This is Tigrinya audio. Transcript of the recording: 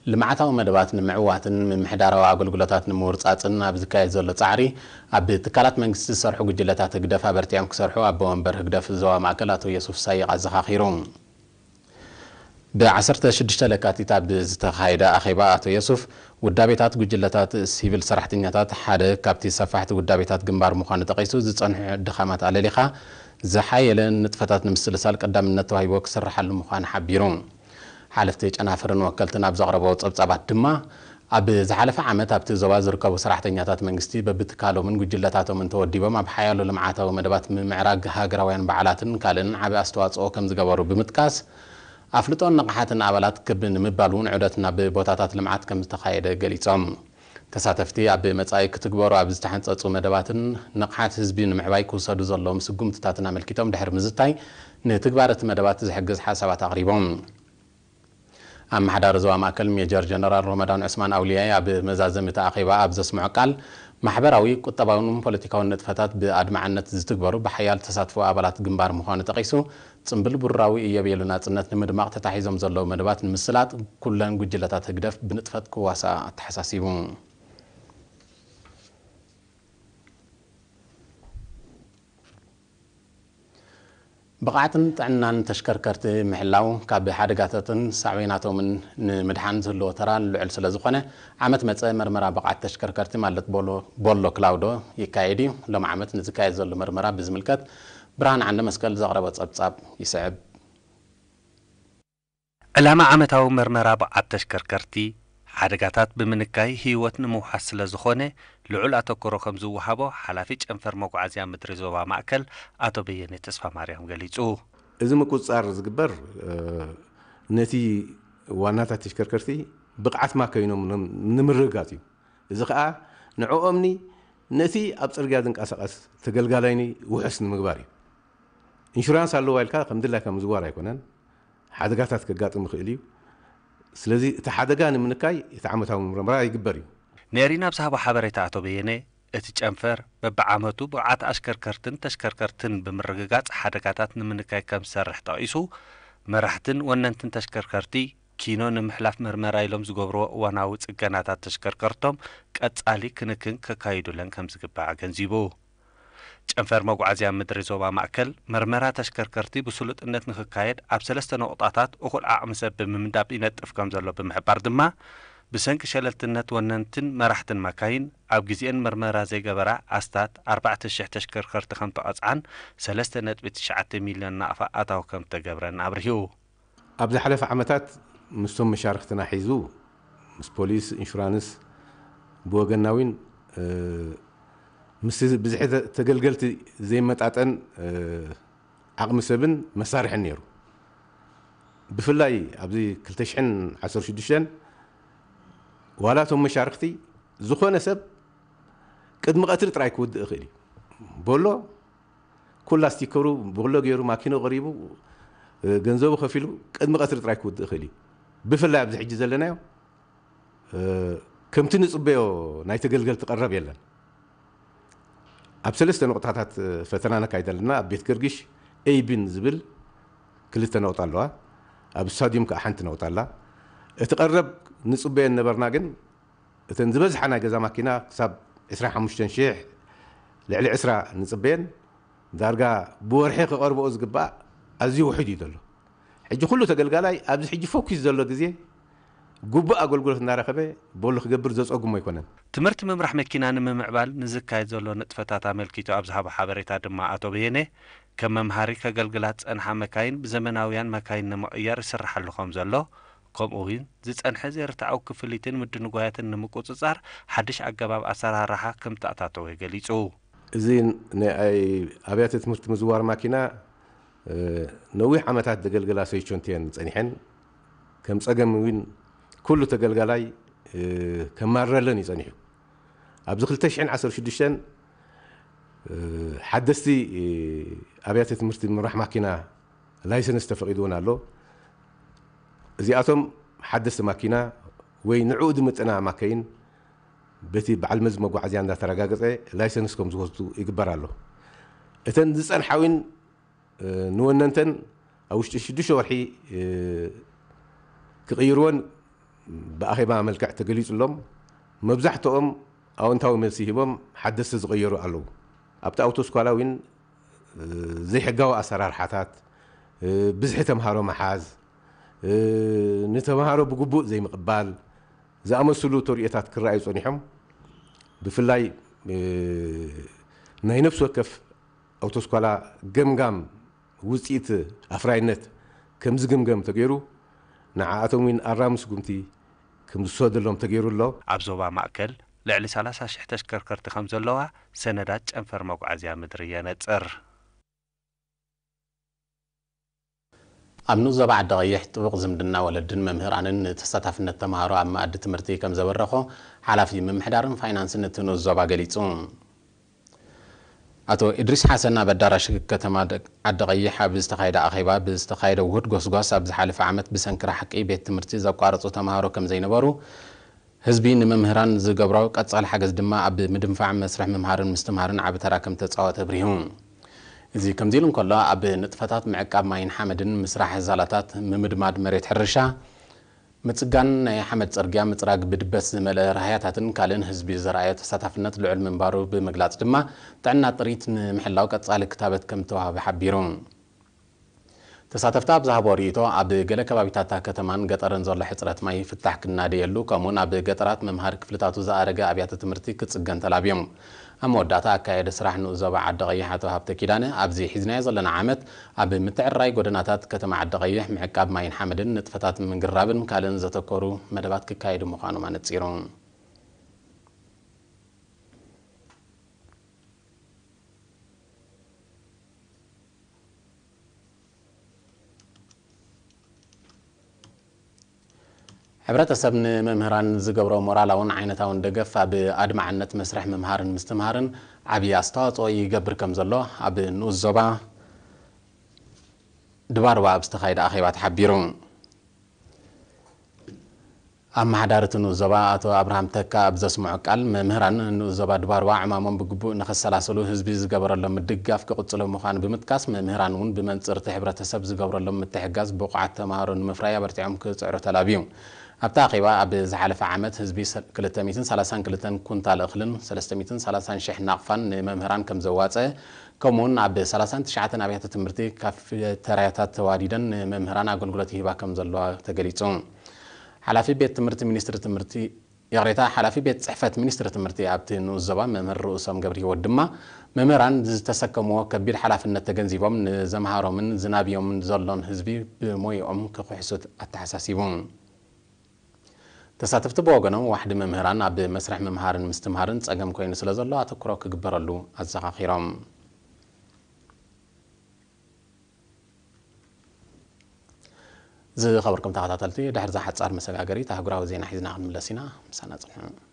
ልምዓታዊ መደባት ንምዕዋትን ምምሕዳራዊ ኣገልግሎታት ንምውርጻጽን ኣብ ዝካየድ ዘሎ ጻዕሪ፣ ኣብ ትካላት መንግስቲ ዝሰርሑ ጉጅለታት ህግደፍ ኣበርቲዖም ክሰርሑ ኣቦ ወንበር ህግደፍ ዞባ ማእከል ኣቶ የሱፍ ሳይቕ ኣዘኻኺሩ። ብ ዓሰርተ ሽዱሽተ ለካቲት ኣብ ዝተኻየደ ኣኼባ ኣቶ የሱፍ፣ ውዳቤታት ጉጅለታት ሲቪል ሰራሕተኛታት ሓደ ካብቲ ሰፋሕቲ ውዳቤታት ግንባር ምዃኑ ጠቒሱ፣ ዝጸንሑ ድኻማት ኣለሊኻ ዝሓየለ ንጥፈታት ንምስልሳል ቀዳምነት ተዋሂቦ ክስርሓሉ ምዃኑ ሓቢሩ። ሓለፍቲ ጨናፍርን ወከልትን ኣብ ዘቕረበው ጸብጻባት ድማ፣ ኣብ ዝሓለፈ ዓመት ኣብቲ ዞባ ዝርከቡ ሰራሕተኛታት መንግስቲ በብትካሎምን ጉጅለታቶምን ተወዲቦም ኣብ ሓያሎ ልምዓታዊ መደባት ምምዕራግ ሃገራውያን በዓላትን ካልእን ዓቢ ኣስተዋጽኦ ከም ዝገበሩ ብምጥቃስ፣ ኣፍልጦን ንቕሓትን ኣባላት ክብ ንምባል እውን ዑደት ናብ ቦታታት ልምዓት ከም ዝተኻየደ ገሊጾም። ተሳተፍቲ ኣብ መጻኢ ክትግበሩ ኣብ ዝተሓንጸጹ መደባትን ንቕሓት ህዝቢ ንምዕባይ ክውሰዱ ዘለዎም ስጉምትታትን ኣመልኪቶም ድሕሪ ምዝታይ፣ ንትግባረ እቲ መደባት ዝሕግዝ ሓሳባት ኣቕሪቦም። ኣመሓዳሪ ዞባ ማእከል ሜጀር ጀነራል ሮመዳን ዑስማን ኣውልያይ ኣብ መዛዘሚ እቲ ኣኼባ ኣብ ዘስምዖ ቃል፣ ማሕበራዊ፣ ቁጠባውን ፖለቲካውን ንጥፈታት ብኣድማዕነት ዝትግበሩ ብሓያል ተሳትፎ ኣባላት ግንባር ምዃኑ ጠቒሱ፣ ጽምብል ብሩራዊ ኢዮቤሉ ናጽነት ንምድማቕ ተታሒዞም ዘለዉ መደባት ንምስላጥ ኩለን ጉጅለታት ህግደፍ ብንጥፈት ክዋስኣ ኣተሓሳሲቡ። ብቕዓትን ጥዕናን ተሽከርከርቲ ምሕላው፣ ካብ ሓደጋታትን ሳዕቤናቶምን ንምድሓን ዝህልዎ ተራ ልዑል ስለ ዝኾነ፣ ዓመት መጸ መርመራ ብቕዓት ተሽከርከርቲ ማለት ቦሎ፣ ቦሎ ክላውዶ ይካየድ እዩ። ሎም ዓመት ንዝካየድ ዘሎ መርመራ ብዝምልከት ብርሃን ዓንደ መስቀል ዘቕረቦ ጸብጻብ ይስዕብ። ዕላማ ዓመታዊ መርመራ ብቕዓት ተሽከርከርቲ፣ ሓደጋታት ብምንካይ ህይወት ንምውሓስ ስለ ዝኾነ፣ ልዑል ኣተኩሮ ከም ዝወሃቦ ሓላፊ ጨንፈር መጓዓዝያ ምድሪ ዞባ ማእከል ኣቶ በየነ ተስፋማርያም ገሊጹ። እዚ ምቁጽጻር ዝግበር፣ እ፣ ነቲ ዋናታት ተሽከርከርቲ ብቕዓት ማከይኖም ንም-፣ ንምርግጋጽ እዩ። እዚ ኸኣ ንዕኦምኒ ነቲ ኣብ ጽርግያ ዝንቀሳቐስ ተገልጋላይኒ ውሑስ ንምግባር እዩ። ኢንሹራንስ ኣለዋ ኢልካ ከም ድላይካ ምዝዋር ኣይኮነን። ሓደጋታት ከጋጥም ይኽእል እዩ። ስለዚ እቲ ሓደጋ ንምንካይ እቲ ዓመታዊ ምርመራ ይግበር እዩ። ነሪና ኣብ ዝሃቦ ሓበሬታ ኣቶ በየነ፣ እቲ ጨንፈር በብዓመቱ ብቕዓት ኣሽከርከርትን ተሽከርከርትን ብምርግጋጽ ሓደጋታት ንምንካይ ከም ዝሰርሕ ጠቒሱ፣ መራሕትን ወነንትን ተሽከርከርቲ ኪኖ ንምሕላፍ መርመራ ኢሎም ዝገብርዎ እዋናዊ ጽገናታት ተሽከርከርቶም ቀጻሊ ክንክን ከካይዱለን ከም ዝግባእ ኣገንዚቡ። ጨንፈር መጓዓዝያ ምድሪ ዞባ ማእከል መርመራ ተሽከርከርቲ ብስሉጥነት ንክካየድ ኣብ ሰለስተ ነቑጣታት እኹል ዓቕሚ ሰብ ብምምዳብ ይነጥፍ ከም ዘሎ ብምሕባር ድማ፣ ብሰንኪ ሸለልትነት ወነንትን መራሕትን መካይን ኣብ ግዜን መርመራ ዘይገበራ ኣስታት ኣርባዕተ ሽሕ ተሽከርከርቲ ከም ተቐጽዓን ሰለስተ ነጥቢ ትሽዓተ ሚልዮን ናቕፋ ኣታዊ ከም ተገብረን ኣብሪሁ። ኣብ ዝሓለፈ ዓመታት ምስቶም መሻርኽትና ሒዙ፣ ምስ ፖሊስ፣ ኢንሹራንስ፣ ብወገንና እውን፣ እ፣ ምስ ብዝሒ ተ-፣ ተገልገልቲ ዘይመጣጠን፣ እ፣ ዓቕሚ ሰብን መሳርሕን ነይሩ። ብፍላይ ኣብዚ ክልተ ሽሕን ዓሰርተ ሽዱሽተን ዋላ እቶም መሻርኽቲ ዝኾነ ሰብ ቅድሚ ቀትሪ ጥራይ ክውድእ ይኽእል እዩ። ቦሎ ኩላ ስቲከሩ ቦሎ ገይሩ ማኪኖ ቀሪቡ፣ እ፣ ገንዘቡ ከፊሉ ቅድሚ ቀትሪ ጥራይ ክውድእ ይኽእል እዩ። ብፍላይ ኣብዚ ሕጂ ዘለናዮ፣ እ፣ ከምቲ ንጽበዮ ናይ ተገልገልቲ ቀረብ የለን። ኣብ ሰለስተ ነቑጣታት፣ እ፣ ፈተና ነካይድ ኣለና። ኣብ ቤት ገርግሽ ኤይቢን ዝብል ክልተ ነቑጣ ኣለዋ። ኣብ ስታድዩም ከኣ ሓንቲ ነቑጣ ኣላ። እቲ ቀረብ ንጽበዮ ነበርና፣ ግን እተን ዝበዝሓ ናይ ገዛ ማኪና ክሳብ ዕስራን ሓሙሽተን ሽሕ፣ ልዕሊ ዕስራ ንጽበየን፣ ዳርጋ ብወርሒ ክቐርብኦ ዝግባእ ኣዝዩ ውሑድ እዩ ዘሎ። ሕጂ ኩሉ ተገልጋላይ ኣብዚ ሕጂ ፎኪስ ዘሎ ግዜ ግቡእ ኣገልግሎት እናረኸበ ቦሎ ክገብር ዘጸጉሞ ኣይኮነን። ትምህርቲ ምምራሕ መኪና ንምምዕባል ንዝካየድ ዘሎ ንጥፈታት ኣመልኪቱ ኣብ ዝሃቦ ሓበሬታ ድማ ኣቶ በየነ፣ ከም መምሃሪ ከገልግላ ዝጸንሓ መካይን ብዘመናውያን መካይን ንምቕያር ይስርሓሉ ከም ዘሎ፣ ከምኡ እውን ዝጸንሐ ዘይርትዓዊ ክፍሊትን ምድንጓያትን ንምቁጽጻር ሓድሽ ኣገባብ ኣሰራርሓ ከም ዝተኣታተወ ገሊጹ። እዚ ናይ ኣብያተ ትምህርቲ ምዝዋር ማኪና፣ እ፣ ነዊሕ ዓመታት ዘገልግላ ሰይቸንት እየን ጸኒሐን። ከም ጸገም እውን ኩሉ ተገልጋላይ፣ እ፣ ከማርረለን እዩ ጸኒሑ። ኣብዚ ክልተ ሽሕን ዓሰርተ ሽዱሽተን፣ እ፣ ሓደስቲ፣ እ፣ ኣብያተ ትምህርቲ ምምራሕ ማኪና ላይሰንስ ተፈቒድዎን ኣሎ። እዚኣቶም ሓደስቲ ማኪና ወይ ንዕኡ ዝምጥና ማከይን በቲ በዓል መዚ መጓዓዝያ እንዳተረጋገጸ ላይሰንስ ከም ዝወስዱ ይግበር ኣሎ። እተን ዝጸንሓ እውን፣ እ፣ ንወነንተን ኣብ ውሽጢ ሽዱሽተ ወርሒ፣ እ፣ ክቕይርወን ብኣኼባ መልክዕ ተገሊጹሎም። መብዛሕትኦም ኣወንታዊ መልሲ ሂቦም ሓደስቲ ዝቐየሩ ኣለዉ። ኣብቲ ኣውቶስኳላ እውን ዘይሕጋዊ ኣሰራርሓታት፣ ብዝሒ ተምሃሮ ምሓዝ፣ ንተምሃሮ ብግቡእ ዘይምቕባል ዝኣመሰሉ ተርእዮታት ክረኣዩ ጸኒሖም። ብፍላይ ናይ ነፍሲ ወከፍ ኣውቶስኳላ ገምጋም ውፅኢት ኣፍራይነት ከም ዝግምገም ተገይሩ ንዓኣቶም እውን ኣራሚ ስጉምቲ ከም ዝወሰደሎም ተገይሩ ኣሎ። ኣብ ዞባ ማእከል ልዕሊ ሰላሳ ሽሕ ተሽከርከርቲ ከም ዘለዋ ሰነዳት ጨንፈር መጓዓዝያ ምድሪ የነጽር። ኣብ ንኡስ ዞባ ዓዲ ቀይሕ ጥቡቕ ዝምድና ወለድን መምህራንን ንተሳታፍነት ተምሃሮ ኣብ መኣዲ ትምህርቲ ከም ዘበረኾ ሓላፊ ምምሕዳርን ፋይናንስን እቲ ንኡስ ዞባ ገሊጹ። ኣቶ ኢድሪስ ሓሰን ኣብ ኣዳራሽ ከተማ ደ-፣ ዓዲ ቀይሕ ኣብ ዝተኻየደ ኣኼባ ብዝተኻየደ ውሁድ ጎስጓስ ኣብ ዝሓለፈ ዓመት ብሰንኪ ራሕቂ ቤት ትምህርቲ ዘቋረጹ ተምሃሮ ከም ዘይነበሩ ህዝቢ ንመምህራን ዝገብሮ ቀጻሊ ሓገዝ ድማ ኣብ ምድንፋዕ መስርሕ ምምሃርን ምስትምሃርን ዓቢ ተራ ከም ተጻወተ ኣብሪሁ። እዚ ከምዚ ኢሉ እንከሎ፣ ኣብ ንጥፈታት ምዕቃብ ማይን ሓመድን፣ ምስራሕ ዛላታት፣ ምምድማድ መሬት ሕርሻ፣ ምጽጋን ናይ ሓመድ ጽርግያ፣ ምጽራግ ብድበት ዝመልአ ራህያታትን ካልእን ህዝቢ ዘርኣዮ ተሳታፍነት ልዑል ምንባሩ ብምግላጽ ድማ፣ ጥዕና ጥሪት ንምሕላው ቀጻሊ ክታበት ከም ዝተዋህበ ሓቢሩ። ተሳተፍቲ ኣብ ዝሃቦ ርእይቶ፣ ኣብ ገለ ከባቢታት ከተማን ገጠርን ዘሎ ሕጽረት ማይ ፍታሕ ክናደየሉ፣ ከምኡውን ኣብ ገጠራት መምሃሪ ክፍልታቱ ዝኣረገ ኣብያተ ትምህርቲ ክጽገን ተላብዮም። ኣብ መወዳእታ ኣካያዲ ስራሕ ንኡስ ዞባ ዓዲ ቀይሕ ኣቶ ሃብተ ኪዳነ፣ ኣብዚ ሒዝናዮ ዘለና ዓመት ኣብ ምትዕርራይ ጎደናታት ከተማ ዓዲ ቀይሕ፣ ምዕቃብ ማይን ሓመድን፣ ንጥፈታት ምግራብን ካልእን ዘተኮሩ መደባት ክካየዱ ምዃኖም ኣነጺሩ። ሕብረተሰብ ንመምህራን ዝገብሮ ሞራላውን ዓይነታውን ደገፍ ኣብ ኣድማዕነት መስርሕ ምምሃርን ምስትምሃርን ዓብዪ ኣስተዋፅኦ ይገብር ከም ዘሎ ኣብ ንኡስ ዞባ ድባርባ ኣብ ዝተኻየደ ኣኼባ ተሓቢሩ። ኣመሓዳሪ እቲ ንኡስ ዞባ ኣቶ ኣብርሃም ተካ ኣብ ዘስምዖ ቃል፣ መምህራን ንኡስ ዞባ ድባርባ ዕማሞም ብግቡእ ንኸሰላስሉ ህዝቢ ዝገበረሎም ምድግጋፍ ክቕጽሎ ምዃኑ ብምጥቃስ፣ መምህራን እውን ብመንጽር እቲ ሕብረተሰብ ዝገብረሎም ምትሕጋዝ ብቑዓት ተምሃሮ ንምፍራይ ኣበርቲዖም ክጽዕሩ ተላብዩ። ኣብቲ ኣኼባ፣ ኣብ ዝሓለፈ ዓመት ህዝቢ ሰ-፣ ክልተ ሚእትን ሰላሳን ክልተን ኩንታል እኽልን ሰለስተ ሚእትን ሰላሳን ሽሕ ናቕፋን ንመምህራን ከም ዘዋጸ፣ ከምኡውን ኣብ ሰላሳን ትሽዓተን ኣብያተ ትምህርቲ ካፌተርያታት ተዋዲደን ንመምህራን ኣገልግሎት ይህባ ከም ዘለዋ ተገሊጹ። ሓላፊ ቤት ትምህርቲ ሚኒስትሪ ትምህርቲ፣ ይቕሬታ፣ ሓላፊ ቤት ጽሕፈት ሚኒስትሪ ትምህርቲ ኣብቲ ንኡስ ዞባ መምህር ርእሶም ገብረ ህይወት ድማ፣ መምህራን ዝተሰከምዎ ከቢድ ሓላፍነት ተገንዚቦም ንዘምሃሮምን ዝናብዮምን ዘሎን ህዝቢ ብሞይኦም ክኽሕሱት ኣተሓሳሲቡ። ተሳተፍቲ ብወገኖም፣ ዋሕዲ መምህራን ኣብ መስርሕ ምምሃርን ምስትምሃርን ጸገም ኮይኑ ስለ ዘሎ ኣተኩሮ ክግበረሉ ኣዘኻኺሮም። ዝኸበርኩም ተኸታተልቲ፣ ድሕሪ እዛ ሓጻር መሰጋገሪት ኣህጉራዊ ዜና ሒዝና ክንምለስ ኢና። ምሳና ጽንሑ።